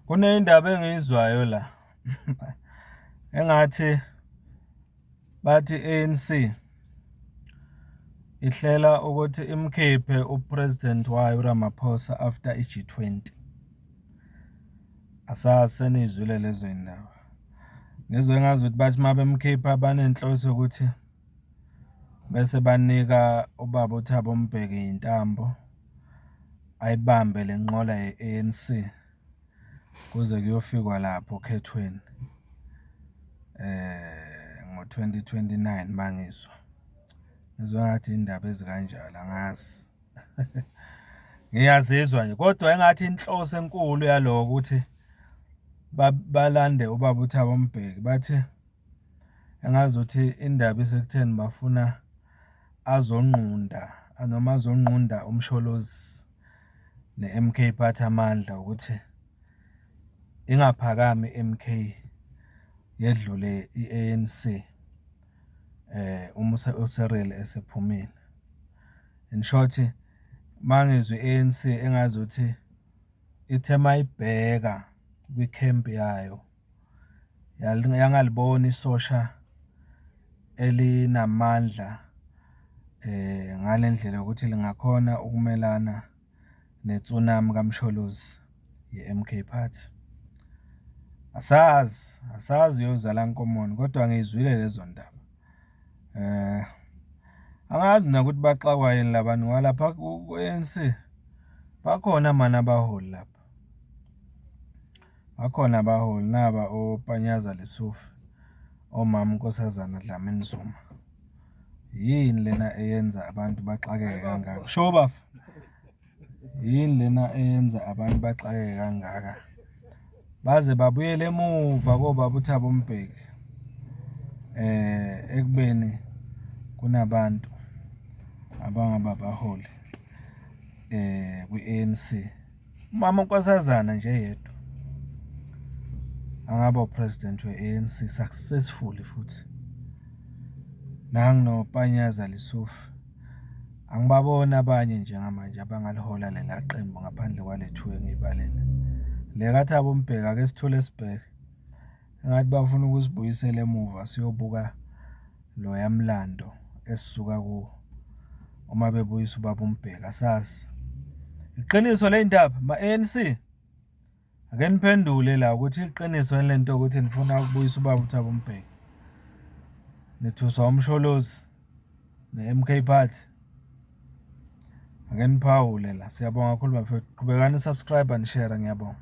Kunendaba engiyizwayo la, engathi bathi i-A_N_C ihlela ukuthi imkhiphe u-president wayo uRamaphosa after i-G20. Asazi seniy'zwile lezo y'ndaba. Ngizwe engazuthi bathi uma bemkhipha banenhloso yokuthi bese banika ubaba uThabo Mbeki iy'ntambo, ayibambe le nqola ye-A_N_C kuze kuyofikwa lapho okhethweni ngo-twenty twenty-nine uma ngizwa. Ngizwa engathi iy'ndaba ezikanjalo, angazi. Ngiyazizwa nje, kodwa engathi inhloso enkulu yaloko ukuthi balande ubaba uThabo Mbeki, bathi engazuthi indaba isekutheni bafuna azonqunda noma azonqunda uMsholozi ne-M_K Party amandla ukuthi ingaphakami i-M_K yedlule i-A_N_C uma u-Cyril esephumile. In short, uma ngizwa i-A_N_C engazuthi ithe uma ibheka kwikhempu yayo, yangalibona isosha elinamandla ngale ndlela yokuthi lingakhona ukumelana ne-tsunami kaMsholozi ye-M_K Party. Asazi, asazi iyozala nkomoni, kodwa ngiyizwile lezo ndaba. Angazi mina ukuthi baxakwa yini la bantu ngoba lapha ku-A_N_C bakhona mani abaholi lapha. Bakhona abaholi, naba oPanyaza Lesufi, omama uNkosazana Dlamini Zuma. Yini lena eyenza abantu baxakeke kangaka? Sho bafo, yini lena eyenza abantu baxakeke kangaka? Baze babuyele emuva kobaba uThabo Mbeki ekubeni kunabantu abangaba abaholi kwi-A_N_C. Umama uNkosazana nje eyedwa angaba u-president we-A_N_C successfully futhi. Nangu noPanyaza Lesufi. Angibaboni abanye njengamanje abangalihola lela qembu ngaphandle kwale two engiyibalile. Le kaThabo Mbeki ake sithule sibheke. Engathi bafuna ukusibuyisela emuva siyobuka loya mlando esisuka kuwo uma bebuyisa ubaba uMbeki, asazi. Iqiniso le ndaba ma-A_N_C, ake niphendule la ukuthi iqiniso yini le nto yokuthi nifuna ukubuyisa ubaba uThabo Mbeki. Nithuswa uMsholozi ne-M_K Party. Ake niphawule la. Siyabonga kakhulu bafethu. Qhubekani ni-subscribe ni-share, ngiyabonga.